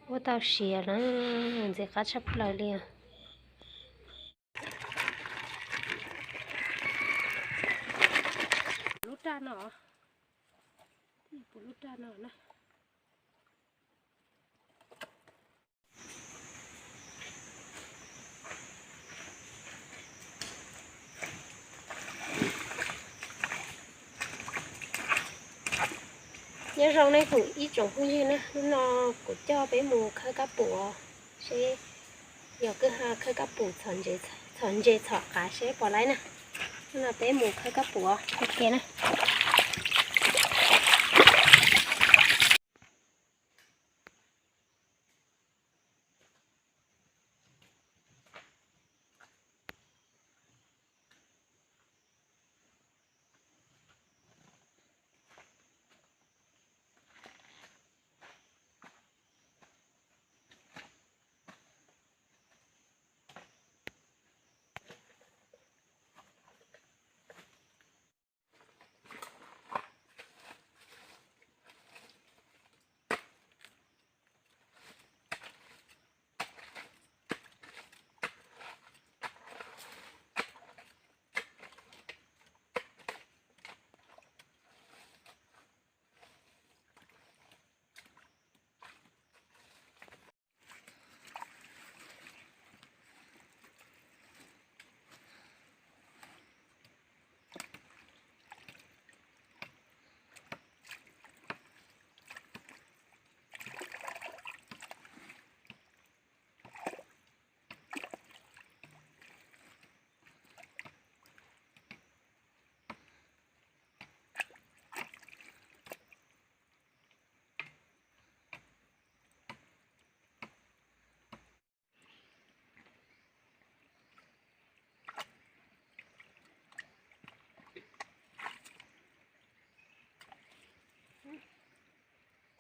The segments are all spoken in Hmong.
Ua tau siav na, ntxim qab tshaj plaws li os. Lub raj no, lub raj no na. Nyob zoo nej tsoom ib tsoom phooj ywg na, hnub no kuv coj peb mus khawb kab pum seb yog kwj ha khawb kab pum txhom ntses txhom qav seb puas laib na. Hnub no peb mus khawb kab pum ua ke na.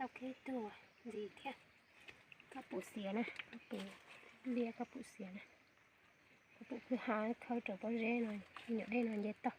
Tau kiag ib tug ntxiv thiab. Kab pum xiav na, kab pum liab, kab pum xiav na. Kab pum kwj ha khawb rau pob zeb no, nyuam dej no nce tau.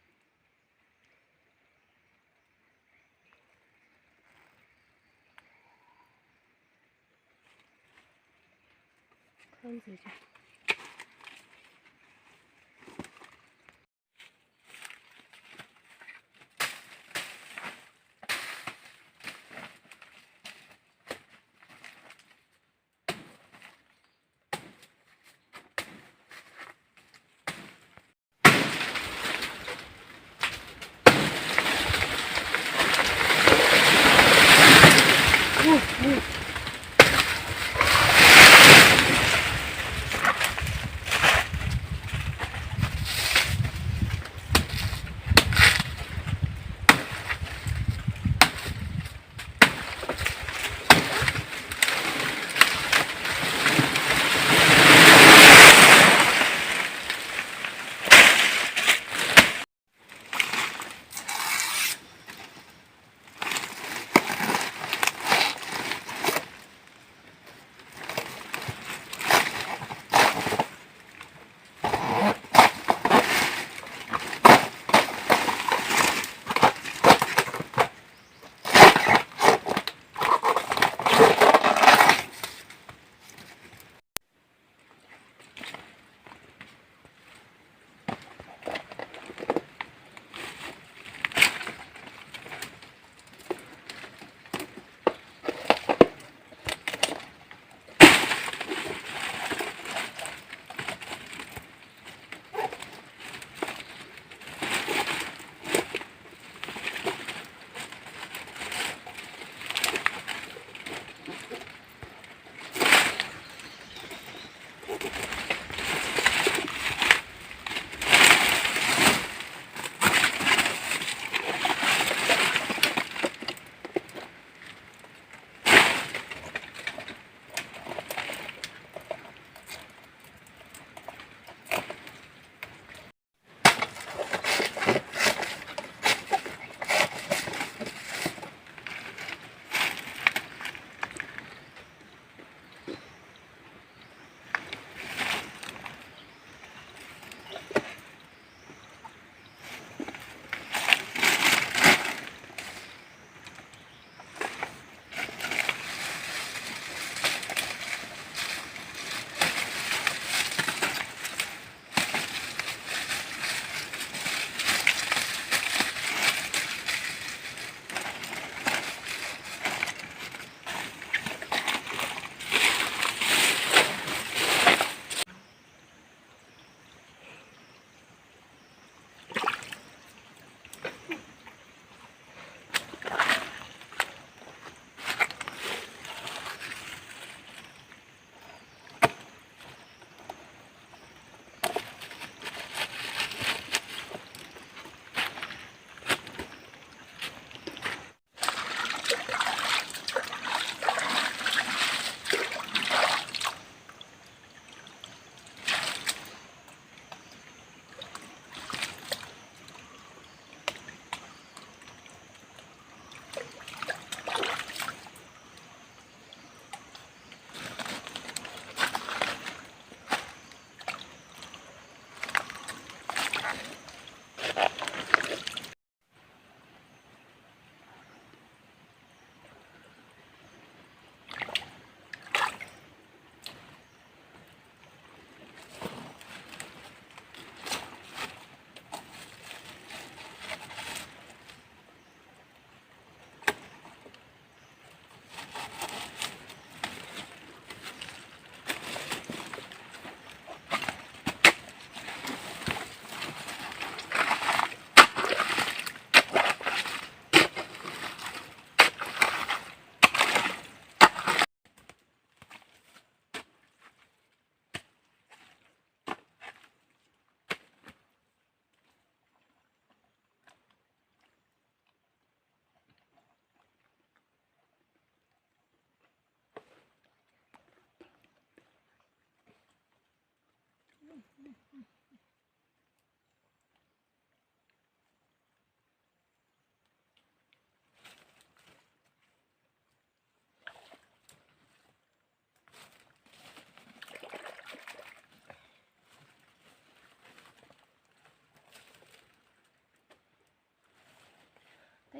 Tau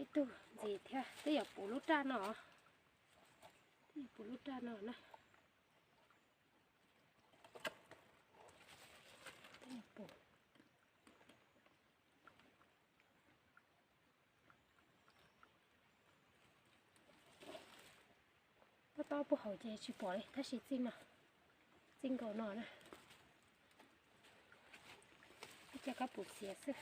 ib tug ntxiv thiab, twb yuav puv lub raj no, twb yuav puv lub raj no na. Tab tom puag hauv ces tsis pom li, tab sis txij no, txij nkaus no na, ib co kab puv txiav xwb.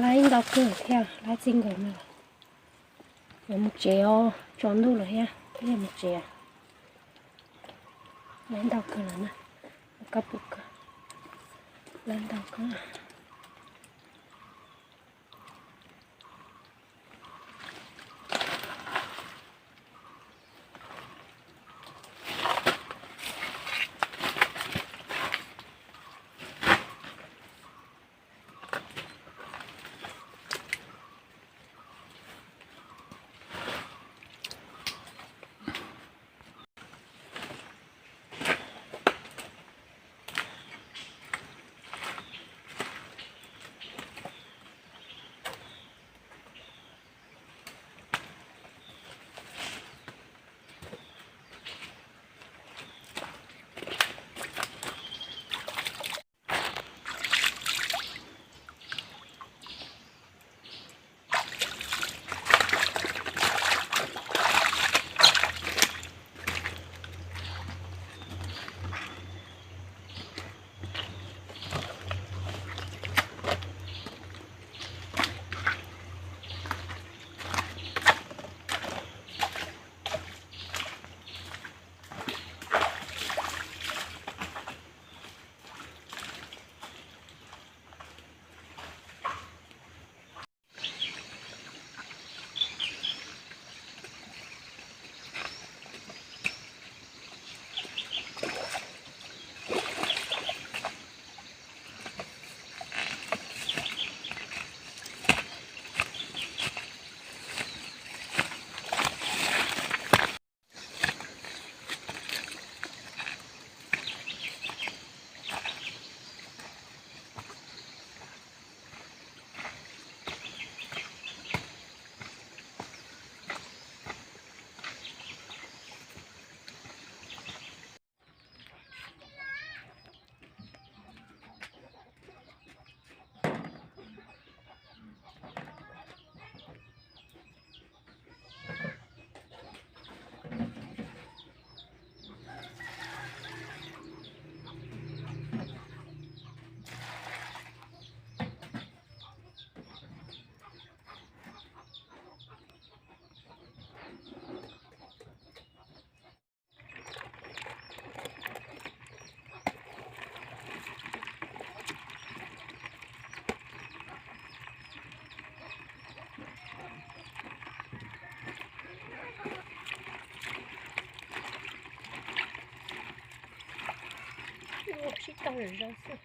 Laib ntau kawg thiab, laib txij nkawm no. Yuav mus tsev os, tsaus ntuj lawm thiab, yuav mus tsev. Laib ntau kawg lawm na, kab puv kawg, laib ntau kawg. Ua sib tau zoo xwb.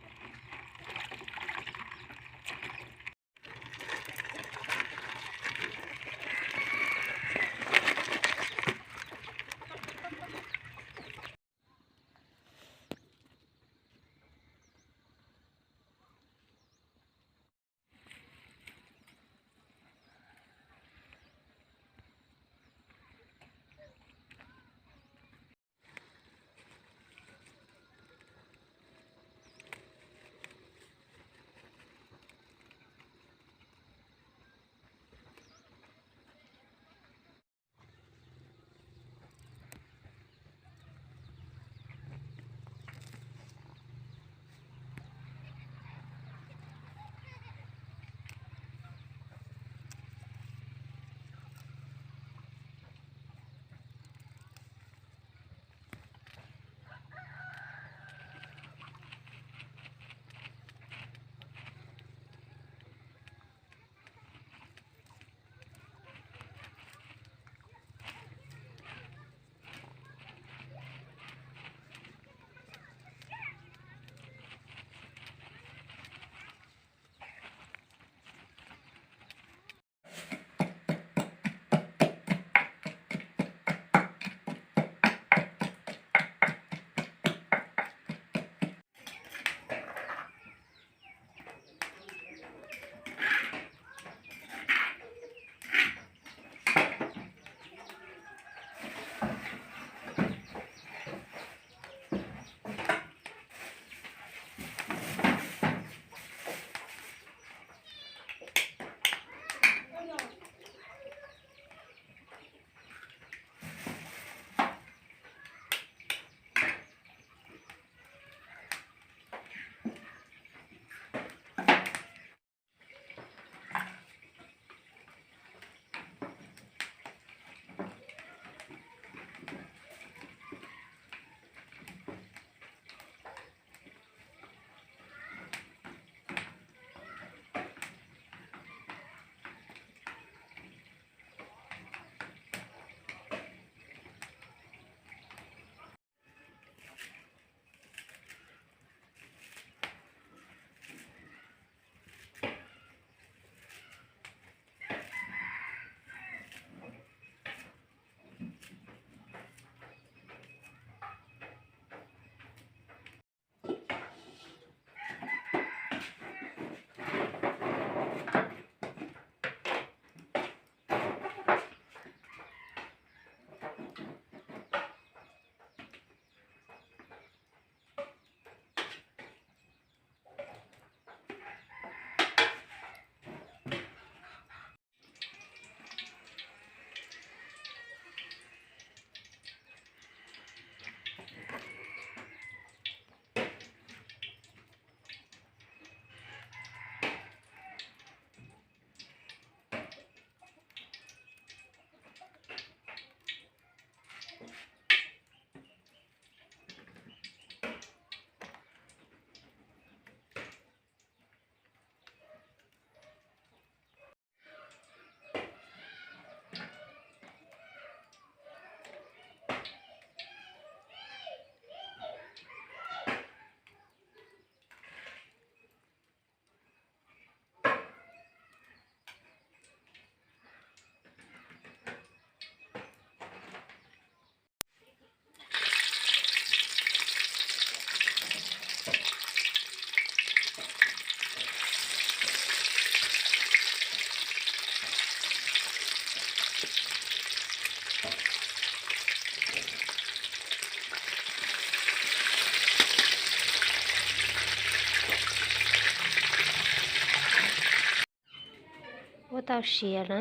Tau siav na,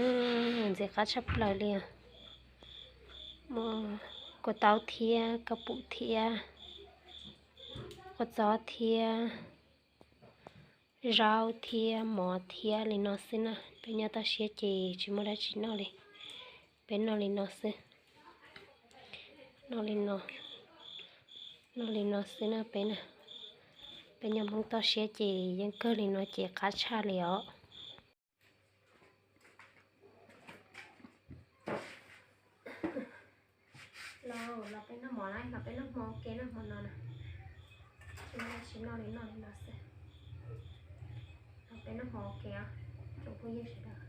ntxim qab tshaj plaws li. Muaj kua taub thiab kab pum thiab kua txob thiab zaub thiab mov thiab li no xwb na. Peb nyob toj siab ces tsis muaj dab tsi noj li. Peb noj li no xwb. Noj li no, noj li no xwb na peb na. Peb nyob Hmoob toj siab ces yeej kawg li no ces qab tshaj li os. Los, los peb noj mov na, los peb noj hmo ua ke na, hmo no na. Tsis muaj dab tsi noj li, noj li no xwb. Los peb noj hmo ua ke os, tsoom phooj ywg sawv daws.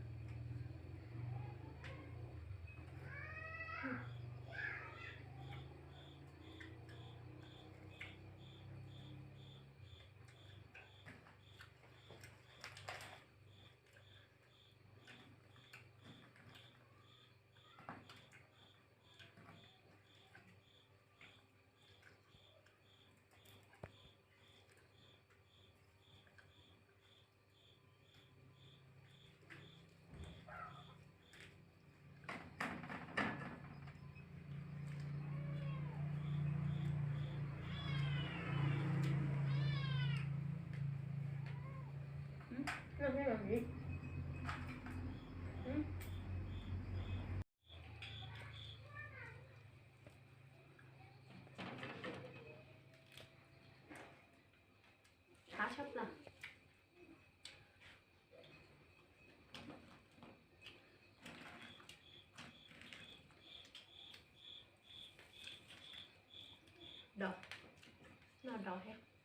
Qab tshaj plaws. Dov, noj dov thiab.